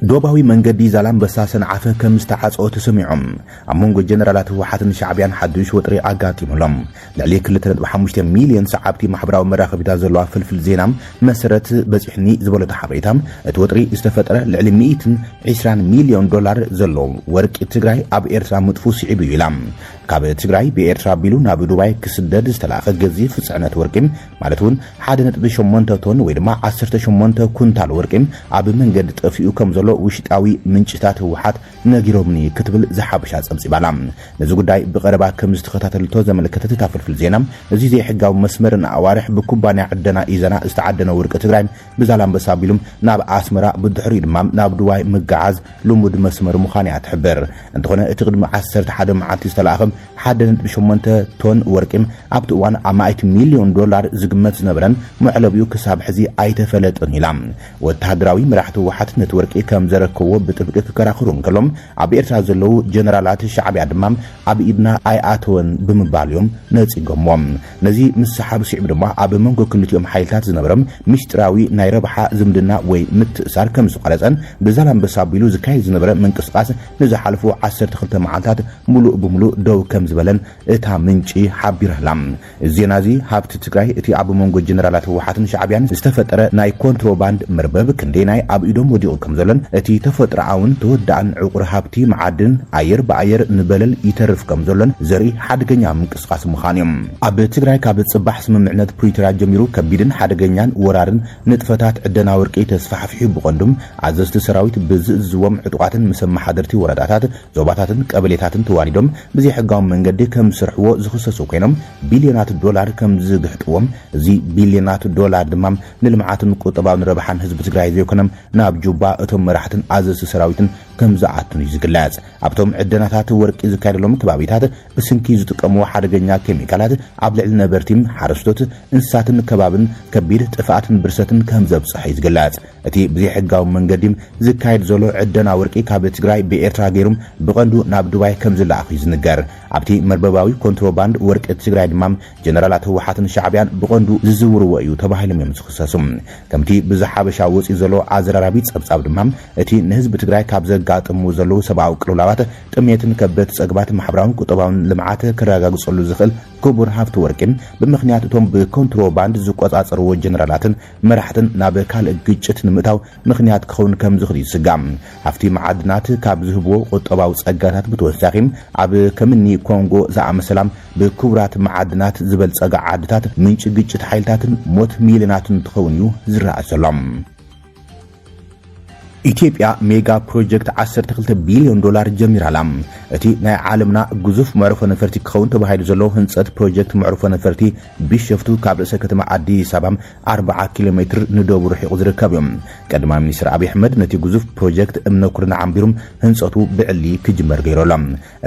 ዶባዊ መንገዲ ዛላምበሳ ሰንዓፈ ከም ዝተዓጸወ ተሰሚዖም። ኣብ መንጎ ጀነራላት ህወሓትን ሻዕብያን ሓዱሽ ወጥሪ ኣጋጢሙሎም። ልዕሊ ክልተ ነጥቢ ሓሙሽተ ሚልዮን ሰዓብቲ ማሕበራዊ መራኸቢታት ዘለዋ ፍልፍል ዜና መሰረት በጺሕኒ ዝበለቶ ሓበሬታ፣ እቲ ወጥሪ ዝተፈጠረ ልዕሊ ሚእትን ዕስራን ሚልዮን ዶላር ዘለዎ ወርቂ ትግራይ ኣብ ኤርትራ ምጥፉ ስዒቡ እዩ ኢላ። ካብ ትግራይ ብኤርትራ ኣቢሉ ናብ ዱባይ ክስደድ ዝተላእኸ ገዚፍ ጽዕነት ወርቂ፣ ማለት እውን ሓደ ነጥቢ ሸሞንተ ቶን ወይ ድማ ዓሰርተ ሸሞንተ ኩንታል ወርቂ ኣብ መንገዲ ጠፊኡ ከም ዘሎ ውሽጣዊ ምንጭታት ህወሓት ነጊሮምኒ ክትብል ዝሓበሻ ጸብጺባላ። ነዚ ጉዳይ ብቐረባ ከም ዝተኸታተልቶ ዘመልከተት እታ ፍልፍል ዜና፣ እዚ ዘይሕጋዊ መስመር ንኣዋርሕ ብኩባንያ ዕደና ኢዘና ዝተዓደነ ወርቂ ትግራይ ብዛላምበሳ ኣቢሉ ናብ ኣስመራ፣ ብድሕሪኡ ድማ ናብ ዱባይ ምጉዓዝ ልሙድ መስመር ምዃኑ እያ ትሕብር። እንተኾነ እቲ ቅድሚ ዓሰርተ ሓደ መዓልቲ ዝተላእኸ ሓደ ነጥቢ ሸሞንተ ቶን ወርቂ ኣብቲ እዋን ኣማኢት ሚልዮን ዶላር ዝግመት ዝነበረን መዕለቢኡ ክሳብ ሕዚ ኣይተፈለጠን ኢላ። ወተሃደራዊ መራሕቲ ህወሓት ነቲ ወርቂ ከም ዘረከብዎ ብጥብቂ ክከራኸሩ እንከሎም፣ ኣብ ኤርትራ ዘለዉ ጀነራላት ሻዕብያ ድማ ኣብ ኢድና ኣይኣተወን ብምባል እዮም ነጺጎምዎ። ነዚ ምስሓብ ስዒቡ ድማ ኣብ መንጎ ክልቲኦም ሓይልታት ዝነበረ ምስጢራዊ ናይ ረብሓ ዝምድና ወይ ምትእሳር ከም ዝቋረጸን ብዛላምበሳ ኣቢሉ ዝካየድ ዝነበረ ምንቅስቃስ ንዝሓለፉ ዓሰርተ ክልተ መዓልታት ምሉእ ብምሉእ ደው ከም ዝበለን እታ ምንጪ ሓቢራላ። እዚ ዜና እዚ ሃብቲ ትግራይ፣ እቲ ኣብ መንጎ ጀነራላት ህወሓትን ሻዕብያን ዝተፈጠረ ናይ ኮንትሮባንድ መርበብ ክንደየናይ ኣብ ኢዶም ወዲቑ ከም ዘሎን እቲ ተፈጥሮኣውን ተወዳእን ዕቑር ሃብቲ መዓድን ኣየር ብኣየር ንበለል ይተርፍ ከም ዘሎን ዘርኢ ሓደገኛ ምንቅስቃስ ምዃኑ እዩ። ኣብ ትግራይ ካብ ጽባሕ ስምምዕነት ፕሪቶርያ ጀሚሩ ከቢድን ሓደገኛን ወራርን ንጥፈታት ዕደና ወርቂ ተስፋሕፊሑ ብቐንዱም ኣዘዝቲ ሰራዊት ብዝእዝዝዎም ዕጡቓትን ምስ ኣመሓደርቲ ወረዳታት ዞባታትን ቀበሌታትን ተዋዲዶም ብዘይሕጋዊ መንገዲ ከም ዝሰርሕዎ ዝኽሰሱ ኮይኖም ቢልዮናት ዶላር ከም ዝግሕጥዎም፣ እዚ ቢልዮናት ዶላር ድማ ንልምዓትን ቁጠባውን ረብሓን ህዝቢ ትግራይ ዘይኮነም ናብ ጁባ እቶም መራሕትን ኣዘዝቲ ሰራዊትን ከም ዝኣቱን እዩ ዝግለጽ። ኣብቶም ዕደናታት ወርቂ ዝካየደሎም ከባቢታት ብስንኪ ዝጥቀምዎ ሓደገኛ ኬሚካላት ኣብ ልዕሊ ነበርቲ፣ ሓረስቶት፣ እንስሳትን ከባብን ከቢድ ጥፍኣትን ብርሰትን ከም ዘብጽሐ እዩ ዝግለጽ። እቲ ብዘይሕጋዊ መንገዲ ዝካየድ ዘሎ ዕደና ወርቂ ካብ ትግራይ ብኤርትራ ገይሩ ብቐንዱ ናብ ዱባይ ከም ዝለኣኽ እዩ ዝንገር። ኣብቲ መርበባዊ ኮንትሮባንድ ወርቂ ትግራይ ድማ ጀነራላት ህወሓትን ሻዕብያን ብቐንዱ ዝዝውርዎ እዩ ተባሂሎም እዮም ዝኽሰሱ። ከምቲ ብዝሓበሻ ወፂኡ ዘሎ ኣዘራራቢ ጸብጻብ ድማ፣ እቲ ንህዝቢ ትግራይ ካብ ዘጋጥሙ ዘለዉ ሰብኣዊ ቅልውላዋት፣ ጥሜትን ከበድቲ ጸገማት ማሕበራውን ቁጠባውን ልምዓት ክረጋግጸሉ ዝኽእል ክቡር ሃብቲ ወርቂ፣ ብምኽንያት እቶም ብኮንትሮባንድ ዝቆጻጸርዎ ጀነራላትን መራሕትን ናብ ካልእ ግጭት ንምእታው ምኽንያት ክኸውን ከም ዝኽእል እዩ ዝስጋእ። ሃፍቲ መዓድናት ካብ ዝህብዎ ቁጠባዊ ጸጋታት ብተወሳኺ፣ ኣብ ከምኒ ኮንጎ ዝኣመሰላ ብክቡራት መዓድናት ዝበልጸጋ ዓድታት ምንጪ ግጭት ሓይልታትን ሞት ሚልዮናትን እንትኸውን እዩ ዝረኣ ዘሎ። ኢትዮጵያ ሜጋ ፕሮጀክት ዓሰርተ ክልተ ቢልዮን ዶላር ጀሚራ ኣላ። እቲ ናይ ዓለምና ግዙፍ መዕርፎ ነፈርቲ ክኸውን ተባሂሉ ዘሎ ህንጸት ፕሮጀክት መዕርፎ ነፈርቲ ቢሸፍቱ ካብ ርእሰ ከተማ ኣዲስ ኣበባ ኣርብዓ ኪሎ ሜትር ንደቡብ ርሒቑ ዝርከብ እዩ። ቀዳማይ ሚኒስትር ኣብይ ኣሕመድ ነቲ ግዙፍ ፕሮጀክት እምነ ኩርናዕ ኣንቢሩ ህንጸቱ ብዕሊ ክጅመር ገይሩ ኣሎ።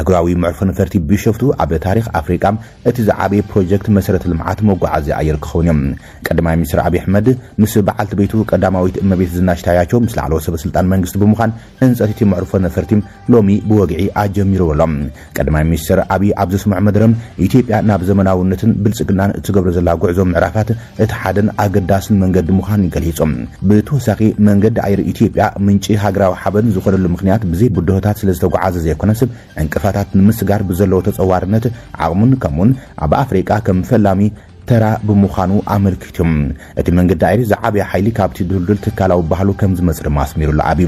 እግሯዊ መዕርፎ ነፈርቲ ቢሸፍቱ ኣብ ታሪኽ ኣፍሪቃ እቲ ዝዓበየ ፕሮጀክት መሰረተ ልምዓት መጓዓዝያ ኣየር ክኸውን እዩ። ቀዳማይ ሚኒስትር ኣብይ ኣሕመድ ምስ በዓልቲ ቤቱ ቀዳማዊት እመቤት ዝናሽ ታያቸው ምስ ላዕለዎት ሰበ ስልጣን መንግስቲ ብምዃን ህንጸት እቲ መዕርፎ ነፈርቲ ሎሚ ብወግዒ ኣጀሚሩ ኣሎ። ቀዳማይ ሚኒስትር ኣብይ ኣብ ዘስምዖ መደረ፣ ኢትዮጵያ ናብ ዘመናውነትን ብልጽግናን እትገብሮ ዘላ ጉዕዞ ምዕራፋት እቲ ሓደን ኣገዳስን መንገዲ ምዃኑ ገሊጹ። ብተወሳኺ መንገዲ ኣየር ኢትዮጵያ ምንጪ ሃገራዊ ሓበን ዝኾነሉ ምኽንያት ብዘይ ብድሆታት ስለ ዝተጓዓዘ ዘይኮነስ፣ ዕንቅፋታት ንምስጋር ብዘለዎ ተጸዋርነት ዓቕሙን ከምኡውን ኣብ ኣፍሪቃ ከም ፈላሚ ተራ ብምዃኑ ኣመልኪቱ። እቲ መንገዲ ኣየር ዝዓበየ ሓይሊ ካብቲ ድልዱል ትካላዊ ባህሉ ከም ዝመጽእ ድማ ኣስሚሩሉ። ኣብዩ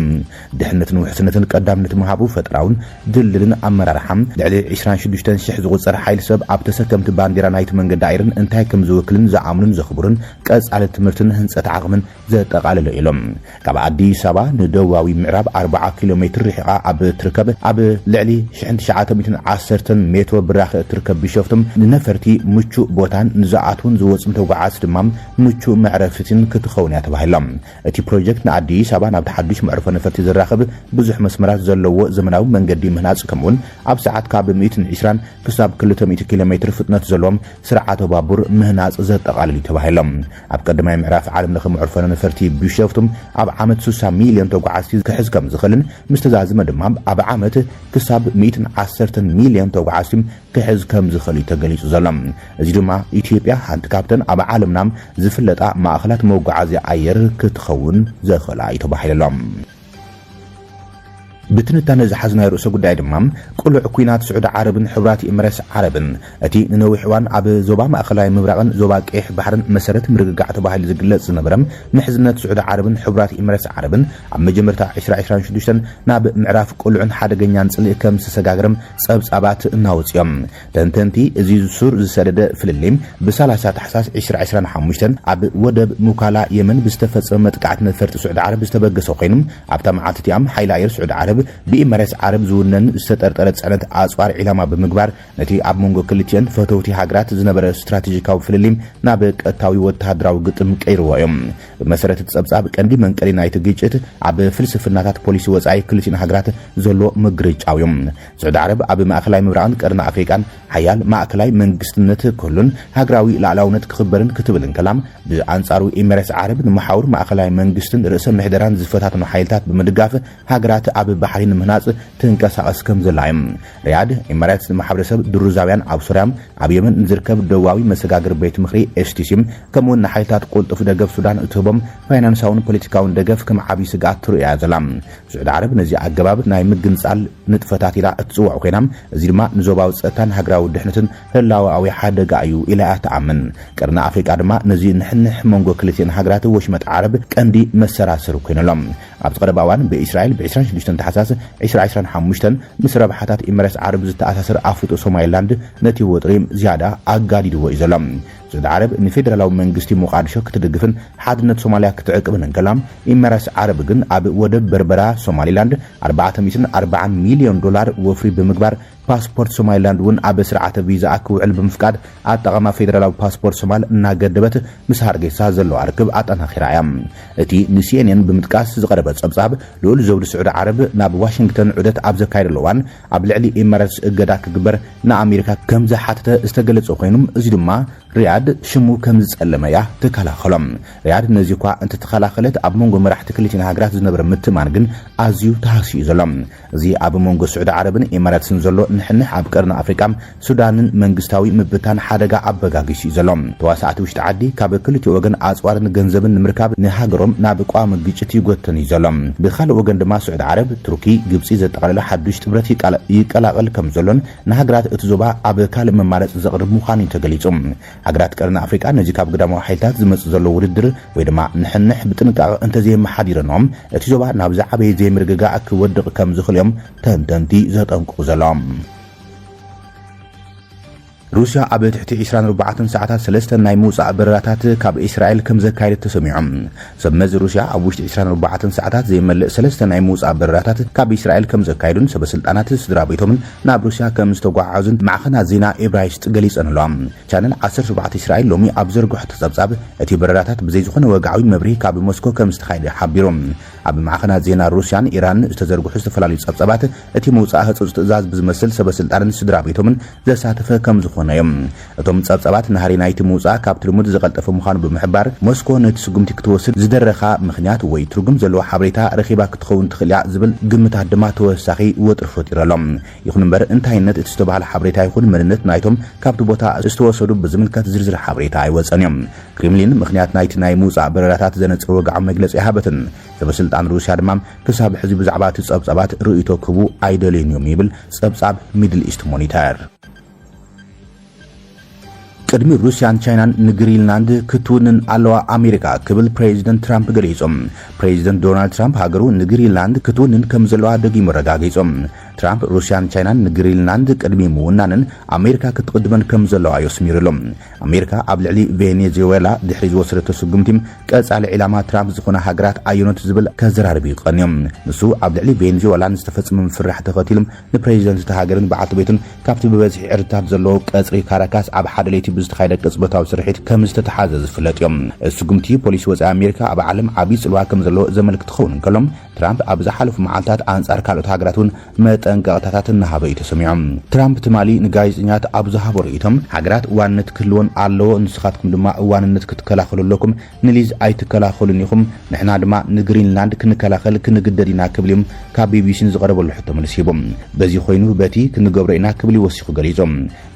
ድሕነትን ውሕስነትን ቀዳምነት ምሃቡ፣ ፈጠራውን ድልድልን ኣመራርሓ፣ ልዕሊ ዕስራን ሽዱሽተን ሽሕ ዝቑጸር ሓይሊ ሰብ ኣብ ተሰከምቲ ባንዲራ ናይቲ መንገዲ ኣየርን እንታይ ከም ዝውክልን ዝኣምኑን ዘኽብሩን ቀጻሊ ትምህርትን ህንጸት ዓቕምን ዘጠቓለለ ኢሎም። ካብ ኣዲስ ኣበባ ንደቡባዊ ምዕራብ ኣርብዓ ኪሎ ሜትር ርሒቓ ኣብ ትርከብ፣ ኣብ ልዕሊ ሽሕን ትሽዓተ ሚእትን ዓሰርተን ሜትሮ ብራኸ እትርከብ ቢሾፍቱ፣ ንነፈርቲ ምቹእ ቦታን ንዝኣትዉን ዝወጹን ተጓዓዝቲ ድማ ምቹእ መዕረፍትን ክትኸውን እያ ተባሂሎም። እቲ ፕሮጀክት ንኣዲስ ኣበባ ናብቲ ሓድሽ መዕርፎ ነፈርቲ ዘራኽብ ብዙሕ መስመራት ዘለዎ ዘመናዊ መንገዲ ምህናጽ፣ ከምኡውን ኣብ ሰዓት ካብ ሚእትን ዕስራን ክሳብ ክልተ ሚእቲ ኪሎ ሜትር ፍጥነት ዘለዎም ስርዓተ ባቡር ምህናጽ ዘጠቓልል እዩ ተባሂሎም። ኣብ ቀዳማይ ምዕራፍ ዓለም ለኸ መዕርፎ ነፈርቲ ቢሾፍቱ ኣብ ዓመት ስሳ ሚልዮን ተጓዓዝቲ ክሕዝ ከም ዝኽእልን ምስ ተዛዝመ ድማ ኣብ ዓመት ክሳብ ሚእትን ዓሰርተን ሚልዮን ተጓዓዝቲ ክሕዝ ከም ዝኽእል እዩ ተገሊጹ ዘሎ። እዚ ድማ ኢትዮጵያ ሓንቲ ካብተን ኣብ ዓለምና ዝፍለጣ ማእኸላት መጓዓዝያ ኣየር ክትኸውን ዘኽእላ እዩ ተባሂሉ ኣሎ። ብትንታነ ዝሓዝናዮ ርእሰ ጉዳይ ድማ፣ ቅሉዕ ኲናት ስዑዲ ዓረብን ሕቡራት ኤምሬትስ ዓረብን፣ እቲ ንነዊሕ እዋን ኣብ ዞባ ማእከላይ ምብራቕን ዞባ ቀይሕ ባሕርን መሰረት ምርግጋዕ ተባሂሉ ዝግለጽ ዝነበረ ምሕዝነት ስዑዲ ዓረብን ሕቡራት ኤምሬትስ ዓረብን፣ ኣብ መጀመርታ ዕስራ ዕስራን ሽዱሽተን ናብ ምዕራፍ ቅሉዕን ሓደገኛን ጽልኢ ከም ዝተሰጋገረ ጸብጻባት እናወጽኡ እዮም። ተንተንቲ፣ እዚ ሱር ዝሰደደ ፍልልይ ብ30 ታሕሳስ ዕስራ ዕስራን ሓሙሽተን ኣብ ወደብ ሙካላ የመን ብዝተፈጸመ መጥቃዕቲ ነፈርቲ ስዑዲ ዓረብ ዝተበገሰ ኮይኑ፣ ኣብታ መዓልቲ እቲኣ ሓይሊ ኣየር ስዑዲ ዓረብ ብኢማራት ዓረብ ዝውነን ዝተጠርጠረ ጽዕነት ኣጽዋር ዒላማ ብምግባር፣ ነቲ ኣብ መንጎ ክልቲአን ፈተውቲ ሃገራት ዝነበረ ስትራቴጂካዊ ፍልልይ ናብ ቀጥታዊ ወተሃደራዊ ግጥም ቀይርዎ እዩ። ብመሰረት እቲ ጸብጻብ፣ ቀንዲ መንቀሊ ናይቲ ግጭት ኣብ ፍልስፍናታት ፖሊሲ ወጻኢ ክልቲአን ሃገራት ዘሎ ምግርጫው እዩ። ስዑዲ ዓረብ ኣብ ማእከላይ ምብራቕን ቀርኒ ኣፍሪቃን ሓያል ማእከላይ መንግስትነት ክህሉን ሃገራዊ ላዕላውነት ክኽበርን ክትብል እንከላ፣ ብኣንጻሩ ኢማራት ዓረብ ንመሓውር ማእከላይ መንግስትን ርእሰ ምሕደራን ዝፈታተኑ ሓይልታት ብምድጋፍ፣ ሃገራት ኣብ ባሕሪ ንምህናጽ ትንቀሳቐስ ከም ዘላ እዩ። ሪያድ፣ ኢማራት ንማሕበረሰብ ድሩዛውያን ኣብ ሶርያ፣ ኣብ የመን ንዝርከብ ደቡባዊ መሰጋገሪ ቤት ምኽሪ ኤስቲሲ፣ ከምኡውን ንሓይልታት ቅልጡፍ ደገፍ ሱዳን እትህቦም ፋይናንሳውን ፖለቲካውን ደገፍ ከም ዓቢ ስግኣት ትርእያ ዘላ። ስዑዲ ዓረብ ነዚ ኣገባብ ናይ ምግንጻል ንጥፈታት ኢላ እትጽውዖ ኮይና፣ እዚ ድማ ንዞባዊ ጸጥታን ሃገራዊ ድሕነትን ህላወኣዊ ሓደጋ እዩ ኢላ እያ ትኣምን። ቀርኒ ኣፍሪቃ ድማ ነዚ ንሕንሕ መንጎ ክልቲአን ሃገራት ወሽመጥ ዓረብ ቀንዲ መሰራሰሪ ኮይኑ ኣሎ። ኣብዚ ቀረባ እዋን ብእስራኤል ብ ዕስራን ሽዱሽተን ታሕሳስ ዕስራ ዕስራን ሓሙሽተን ምስ ረብሓታት ኢማራት ዓረብ ዝተኣሳሰር ኣፍልጦ ሶማሊላንድ ነቲ ወጥሪ ዝያዳ ኣጋዲድዎ እዩ ዘሎ። ስዑዲ ዓረብ ንፌደራላዊ መንግስቲ ሞቃዲሾ ክትድግፍን ሓድነት ሶማልያ ክትዕቅብን እንከላ፣ ኢማራት ዓረብ ግን ኣብ ወደብ በርበራ ሶማሊላንድ ኣርባዕተ ሚእትን ኣርባዓን ሚልዮን ዶላር ወፍሪ ብምግባር፣ ፓስፖርት ሶማሊላንድ እውን ኣብ ስርዓተ ቪዛ ክውዕል ብምፍቃድ፣ ኣጠቓቕማ ፌደራላዊ ፓስፖርት ሶማል እናገደበት፣ ምስ ሃርጌሳ ዘለዋ ርክብ ኣጠናኺራ እያ። እቲ ንሲኤንኤን ብምጥቃስ ዝቐረበ ጸብጻብ፣ ልኡል ዘውዲ ስዑዲ ዓረብ ናብ ዋሽንግተን ዑደት ኣብ ዘካየደሉ እዋን፣ ኣብ ልዕሊ ኢማራትስ እገዳ ክግበር ንኣሜሪካ ከም ዝሓተተ ዝተገለጸ ኮይኑ፣ እዚ ድማ ሪያድ ሽሙ ከም ዝጸለመ እያ ትከላኸሎ። ሪያድ ነዚ እኳ እንተተኸላኸለት፣ ኣብ መንጎ መራሕቲ ክልቲአን ሃገራት ዝነበረ ምትእምማን ግን ኣዝዩ ተሃስዩ ዘሎ። እዚ ኣብ መንጎ ስዑዲ ዓረብን ኢማራትስን ዘሎ ንሕንሕ፣ ኣብ ቀርኒ ኣፍሪቃ ሱዳንን መንግስታዊ ምብታን ሓደጋ ኣበጋጊሱ እዩ ዘሎ። ተዋሳእቲ ውሽጢ ዓዲ ካብ ክልቲኡ ወገን ኣጽዋርን ገንዘብን ንምርካብ ንሃገሮም ናብ ቋሚ ግጭት ይጎተን እዩ ዘሎ። ብኻልእ ወገን ድማ ስዑዲ ዓረብ፣ ቱርኪ፣ ግብጺ ዘጠቓለለ ሓዱሽ ጥምረት ይቃለ-፣ ይቀላቐል ከም ዘሎን ንሃገራት እቲ ዞባ ኣብ ካልእ መማረጺ ዘቕርብ ምዃኑ እዩ ተገሊጹ። ሃገራት ቀርኒ ኣፍሪቃ ነዚ ካብ ግዳማዊ ሓይልታት ዝመጽእ ዘሎ ውድድር ወይ ድማ ንሕንሕ ብጥንቃቐ እንተዘየመሓዲረንኦም፣ እቲ ዞባ ናብ ዝዓበየ ዘይምርግጋእ ክወድቕ ከም ዝኽእል እዮም ተንተንቲ ዘጠንቅቑ ዘለዉ። ሩስያ ኣብ ትሕቲ ዕስራን ኣርባዕተን ሰዓታት ሰለስተ ናይ ምውጻእ በረራታት ካብ እስራኤል ከም ዘካየደት ተሰሚዑ። ሰብ መዚ ሩስያ ኣብ ውሽጢ ዕስራን ኣርባዕተን ሰዓታት ዘይመልእ ሰለስተ ናይ ምውጻእ በረራታት ካብ እስራኤል ከም ዘካየዱን ሰበ ስልጣናት ስድራ ቤቶምን ናብ ሩስያ ከም ዝተጓዓዙን ማዕኸናት ዜና ኤብራይስጥ ገሊጸን ኣለዋ። ቻነል ዓሰርተ ኣርባዕተ እስራኤል ሎሚ ኣብ ዘርግሖ ጸብጻብ፣ እቲ በረራታት ብዘይ ዝኾነ ወግዓዊ መብርሂ ካብ ሞስኮ ከም ዝተኻየደ ሓቢሩ። ኣብ ማዕኸናት ዜና ሩስያን ኢራንን ዝተዘርግሑ ዝተፈላለዩ ጸብጻባት፣ እቲ ምውጻእ ህጹጽ ትእዛዝ ብዝመስል ሰበ ስልጣንን ስድራ ቤቶምን ዘሳተፈ ከም ዝኾነ እዮም። እቶም ጸብጻባት፣ ናህሪ ናይቲ ምውጻእ ካብቲ ልሙድ ዝቐልጠፈ ምዃኑ ብምሕባር፣ ሞስኮ ነቲ ስጉምቲ ክትወስድ ዝደረኻ ምኽንያት ወይ ትርጉም ዘለዎ ሓበሬታ ረኺባ ክትኸውን ትኽእል እያ ዝብል ግምታት ድማ ተወሳኺ ወጥሪ ፈጢሩ ኣሎ። ይኹን እምበር፣ እንታይነት እቲ ዝተባህለ ሓበሬታ ይኹን መንነት ናይቶም ካብቲ ቦታ ዝተወሰዱ ብዝምልከት ዝርዝር ሓበሬታ ኣይወጸን እዮም። ክሬምሊን፣ ምኽንያት ናይቲ ናይ ምውጻእ በረራታት ዘነጽር ወግዓዊ መግለጺ ኣይሃበትን። ሰበ ስልጣን ሩስያ ድማ ክሳብ ሕዚ ብዛዕባ እቲ ጸብጻባት ርእይቶ ክህቡ ኣይደልዩን እዮም ይብል ጸብጻብ ሚድል ኢስት ሞኒተር። ቅድሚ ሩስያን ቻይናን ንግሪንላንድ ክትውንን ኣለዋ ኣሜሪካ ክብል ፕሬዚደንት ትራምፕ ገሊጹ። ፕሬዚደንት ዶናልድ ትራምፕ ሃገሩ ንግሪንላንድ ክትውንን ከም ዘለዋ ደጊሙ ኣረጋጊጹ። ትራምፕ ሩስያን ቻይናን ንግሪንላንድ ቅድሚ ምውናነን ኣሜሪካ ክትቕድመን ከም ዘለዋ እዩ ኣስሚሩሉ። ኣሜሪካ ኣብ ልዕሊ ቬኔዙዌላ ድሕሪ ዝወሰደቶ ስጉምቲ ቀጻሊ ዒላማ ትራምፕ ዝኾና ሃገራት ኣየኖት ዝብል ከዘራርብ እዩ ቀንዩ። ንሱ ኣብ ልዕሊ ቬኔዙዌላ ንዝተፈጸመ ምፍርራሕ ተኸቲሉ ንፕሬዚደንት እታ ሃገርን በዓልቲ ቤቱን ካብቲ ብበዝሒ ዕርድታት ዘለዎ ቀጽሪ ካራካስ ኣብ ሓደ ለይቲ ብዝተኻየደ ቅጽበታዊ ስርሒት ከም ዝተተሓዘ ዝፍለጥ እዩ። እዚ ስጉምቲ ፖሊሲ ወጻኢ ኣሜሪካ ኣብ ዓለም ዓቢ ጽልዋ ከም ዘለዎ ዘመልክት ክኸውን እንከሎ፣ ትራምፕ ኣብ ዝሓለፉ መዓልታት ኣንጻር ካልኦት ሃገራት እውን መጠንቀቕታታት እናሃበ እዩ ተሰሚዑ። ትራምፕ ትማሊ ንጋዜጠኛታት ኣብ ዝሃቦ ርእይቶ፣ ሃገራት ዋንነት ክህልወን ኣለዎ፣ ንስኻትኩም ድማ ዋንነት ክትከላኸሉ ኣለኩም፣ ንሊዝ ኣይትከላኸሉን ኢኹም፣ ንሕና ድማ ንግሪንላንድ ክንከላኸል ክንግደድ ኢና ክብል እዩ ካብ ቢቢሲ ንዝቐረበሉ ሕቶ መልሲ ሂቡ። በዚ ኮይኑ በቲ ክንገብሮ ኢና ክብል እዩ ወሲኹ ገሊጹ።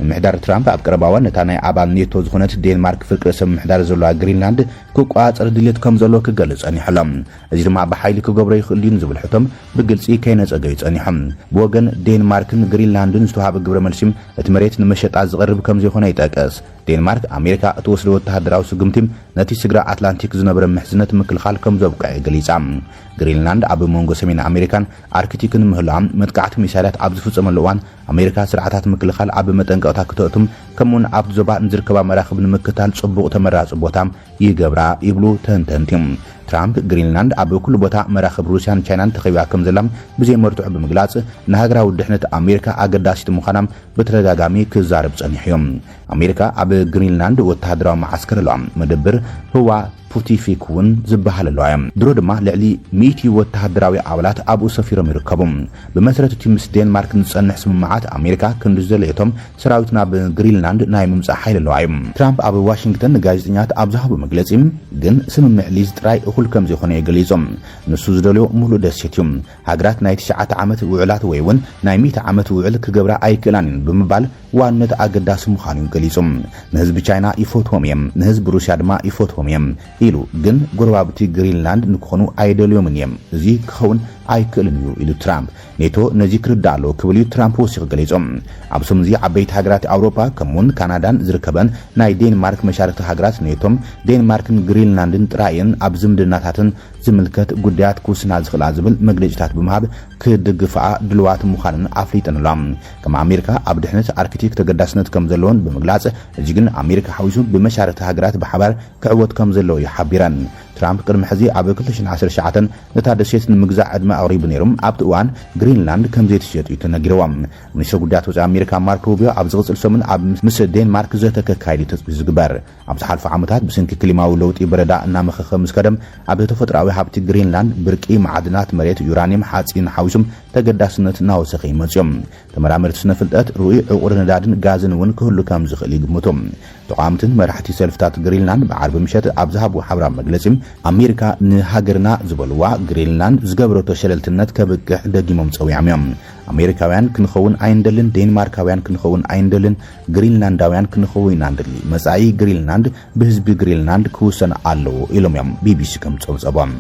ምምሕዳር ትራምፕ ኣብ ቀረባ እዋን ነታ ናይ ኣባል ኔቶ ዝኾነት ዴንማርክ ፍርቂ ርእሰ ምምሕዳር ዘለዋ ግሪንላንድ ክቆጻጸር ድልየት ከም ዘሎ ክገልጽ ጸኒሑ ኣሎ። እዚ ድማ ብሓይሊ ክገብሮ ይኽእል ድዩን ዝብል ሕቶም ብግልጺ ከይነጸገ እዩ ጸኒሑ። ብወገን ዴንማርክን ግሪንላንድን ዝተዋሃበ ግብረ መልሲ እቲ መሬት ንመሸጣ ዝቐርብ ከም ዘይኮነ ይጠቅስ። ዴንማርክ ኣሜሪካ እትወስዶ ወተሃደራዊ ስጉምቲ ነቲ ስግረ ኣትላንቲክ ዝነበረ ምሕዝነት ምክልኻል ከም ዘብቅዕ ገሊጻ። ግሪንላንድ ኣብ መንጎ ሰሜን ኣሜሪካን ኣርክቲክን ምህላዋ መጥቃዕቲ ሚሳይላት ኣብ ዝፍጸመሉ እዋን ኣሜሪካ ስርዓታት ምክልኻል ኣብ መጠንቀቕታ ክተእቱም ከምኡውን ኣብቲ ዞባ ንዝርከባ መራኽብ ንምክታል ጽቡቕ ተመራጺ ቦታ ይገብራ ይብሉ ተንተንቲ። ትራምፕ ግሪንላንድ ኣብ ኩሉ ቦታ መራኽብ ሩስያን ቻይናን ተኸቢባ ከም ዘላ ብዘይመርትዖ ብምግላጽ ንሃገራዊ ድሕነት ኣሜሪካ ኣገዳሲት ምዃና ብተደጋጋሚ ክዛረብ ጸኒሑ እዩ። ኣሜሪካ ኣብ ግሪንላንድ ወተሃደራዊ መዓስከር ኣለዋ። መደብር ህዋ ፑቲፊክ እውን ዝበሃል ኣለዋ እዮም። ድሮ ድማ ልዕሊ ሚእቲ ወተሃደራዊ ኣባላት ኣብኡ ሰፊሮም ይርከቡ። ብመሰረት እቲ ምስ ዴንማርክ ንዝጸንሕ ስምምዓት ኣሜሪካ ክንዲ ዝደለየቶም ሰራዊት ናብ ግሪንላንድ ናይ ምምጻእ ሓይሊ ኣለዋ እዩ። ትራምፕ ኣብ ዋሽንግተን ንጋዜጠኛት ኣብ ዝሃቦ መግለጺ ግን ስምምዕ ሊዝ ጥራይ እኹል ከም ዘይኮነ እዩ ገሊጹ። ንሱ ዝደልዮ ሙሉእ ደሴት እዩ። ሃገራት ናይ ትሽዓተ ዓመት ውዕላት ወይ እውን ናይ ሚእቲ ዓመት ውዕል ክገብራ ኣይክእላን እየን ብምባል ዋንነት ኣገዳሲ ምዃኑ እዩ ገሊጹ። ንህዝቢ ቻይና ይፈትዎም እዮም፣ ንህዝቢ ሩስያ ድማ ይፈትዎም እዮም ኢሉ። ግን ጎረባብቲ ግሪንላንድ ንክኾኑ ኣይደልዮምን እዮም። እዚ ክኸውን ኣይክእልን እዩ ኢሉ ትራምፕ። ኔቶ ነዚ ክርዳእ ኣለዎ ክብል እዩ ትራምፕ ወሲኹ ገሊጹ። ኣብ ሰሙን እዚ ዓበይቲ ሃገራት ኣውሮፓ ከምኡውን ካናዳን ዝርከበን ናይ ዴንማርክ መሻርክቲ ሃገራት ኔቶም ዴንማርክን ግሪንላንድን ጥራይ እየን ኣብ ዝምድናታትን ዝምልከት ጉዳያት ክውስና ዝኽእላ ዝብል መግለጺታት ብምሃብ ክድግፍኣ ድልዋት ምዃንን ኣፍሊጠን ኣለዋ። ከም ኣሜሪካ ኣብ ድሕነት ኣርክቲክ ተገዳስነት ከም ዘለዎን ብምግላጽ፣ እዚ ግን ኣሜሪካ ሓዊሱ ብመሻርክቲ ሃገራት ብሓባር ክዕወት ከም ዘለዎ እዩ ሓቢረን። ትራምፕ ቅድሚ ሕዚ ኣብ ክልተ ሽሕን ዓሰርተ ትሽዓተን ነታ ደሴት ንምግዛእ ዕድመ ኣቕሪቡ ነይሩ። ኣብቲ እዋን ግሪንላንድ ከም ዘይትሸጥ እዩ ተነጊርዎ። ሚኒስትር ጉዳያት ወጻኢ ኣሜሪካ ማርክ ሩቢዮ ኣብ ዝቕጽል ሰሙን ኣብ ምስ ዴንማርክ ዘተ ከካይድ እዩ ተጽቢዩ ዝግበር። ኣብ ዝሓልፉ ዓመታት ብሰንኪ ክሊማዊ ለውጢ በረዳ እናመኸኸ ምስ ከደም ኣብ ተፈጥሮኣዊ ሃብቲ ግሪንላንድ ብርቂ መዓድናት መሬት ዩራኒየም ሓፂን ሓዊሶም ተገዳስነት እናወሰኸ ይመፅዮም። ተመራመርቲ ስነ ፍልጠት ርኡይ ዕቑር ነዳድን ጋዝን እውን ክህሉ ከም ዝኽእል ይግምቱ። ተቓወምትን መራሕቲ ሰልፍታት ግሪንላንድ ብዓርቢ ምሸት ኣብ ዝሃብዎ ሓብራዊ መግለፂ ኣሜሪካ ንሃገርና ዝበልዋ ግሪንላንድ ዝገበረቶ ሸለልትነት ከብቅዕ ደጊሞም ፀዊዖም እዮም። ኣሜሪካውያን ክንኸውን ኣይንደልን፣ ዴንማርካውያን ክንኸውን ኣይንደልን፣ ግሪንላንዳውያን ክንኸውን ኢና ንደሊ። መጻኢ ግሪንላንድ ብህዝቢ ግሪንላንድ ክውሰን ኣለዎ ኢሎም እዮም ቢቢሲ ከም ጸብጸቦም።